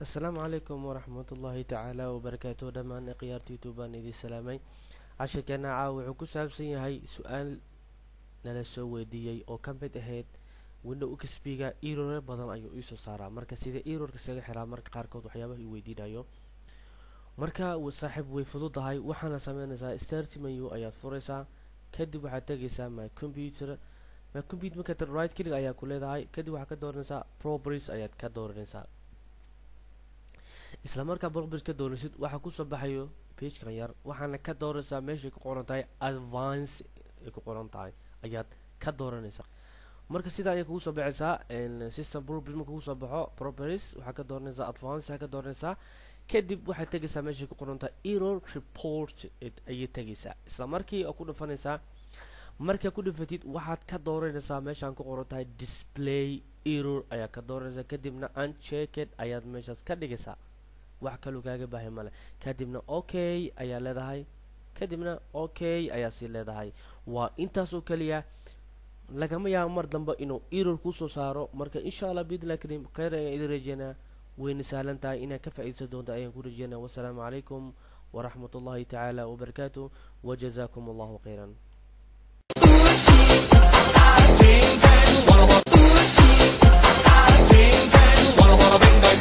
Asalaamu calaykum waraxmatullaahi tacaala wabarakaatuh. Dhammaan khiyaarta YouTube baan idin salaamay. Cashirkeena caawa wuxuu ku saabsan yahay su-aal nala soo weydiiyey oo ka mid ahayd Window XP-ga error badan ayuu iisoo saaraa. Marka sida errorka isaga xiraa marka qaarkood waxyaabaha i weydiinayo. Marka saaxiib, way fududahay. Waxaana sameynaysaa, Start menu ayaad furaysaa, kadib waxaad tegaysaa My Computer. My Computer marka right click ayaa ku leedahay, kadib waxaad ka dooranaysaa Properties ayaad ka dooranaysaa. Isla markaa Properties ka dooranaysid, waxaa kusoo baxayo pagekan yar. Waxaana ka dooranaysaa meeshay ku qoran tahay Advance ay ku qoran tahay ayaad ka dooranaysaa. Marka sidaa ayay kugu soo baxaysaa. System Properties marka kugu soo baxo, Properties waxaa ka dooranaysaa Advance ayaa ka dooranaysaa. Kadib waxaad tegaysaa meeshay ku qoran tahay Error Report ayay tegaysaa. Isla markii oo ku dhufanaysaa. Markaa ku dhufatid, waxaad ka dooranaysaa meeshaan ku qoran tahay Display Error ayaa ka dooranaysaa, kadibna unchecked ayaad meeshaas ka dhigaysaa. Wax kaluu kaaga baahay male. Kadibna okay ayaa leedahay, kadibna okay ayaa sii leedahay. Waa intaas oo keliya. Lagama yaabo mar dambe inuu error kusoo saaro. Marka insha Allah biidnillahi kariim, kheyr ayaan idin rajeynaa. Wayna sahlan tahay, inaad ka faa'iidaysan doonta ayaan ku rajeynaa. Wasalaamu calaykum waraxmat ullahi tacaala wabarakaatu, wajazaakum Allahu khayran. Wanna wanna bang bang.